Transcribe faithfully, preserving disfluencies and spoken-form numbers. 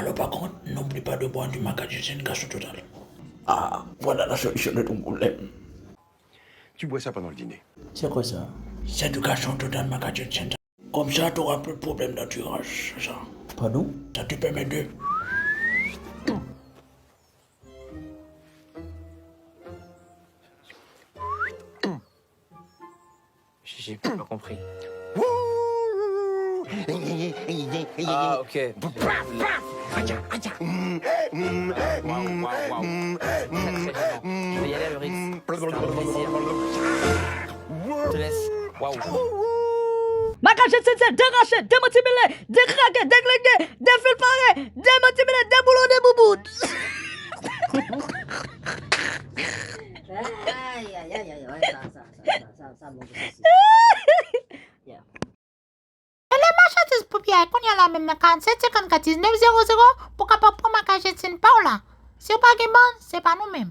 Alors par contre, n'oublie pas de boire du Maca Jetsen Gason Total. Ah, voilà la solution de ton problème. Tu bois ça pendant le dîner. C'est quoi ça? C'est du Gason Total Maca Jetsen. Comme ça, tu n'auras plus de problème d'attirage, c'est ça. Pardon? Ça te permet de... J'ai j'ai pas compris. Ah, ok. Waouh, waouh, waouh. Très, très gênant. Je vais y aller, Loris. C'est un plaisir. Je te laisse. Waouh. Maca Jetsen se derache, demantibile, dekrake, deklenge, defilpare, demantibile, deboulone, boubout. Ay, ay, ay, ay, ay, sa, sa, sa, sa, sa, sa bon pou sesi. Yeah. Rele machandiz pou pyè kounye a la menm nan karannsenk senkannkat diznèf zewo zewo pou w kapab pran Maca Jetsen pa w la. Si w pa gen bann, se pa nou menm.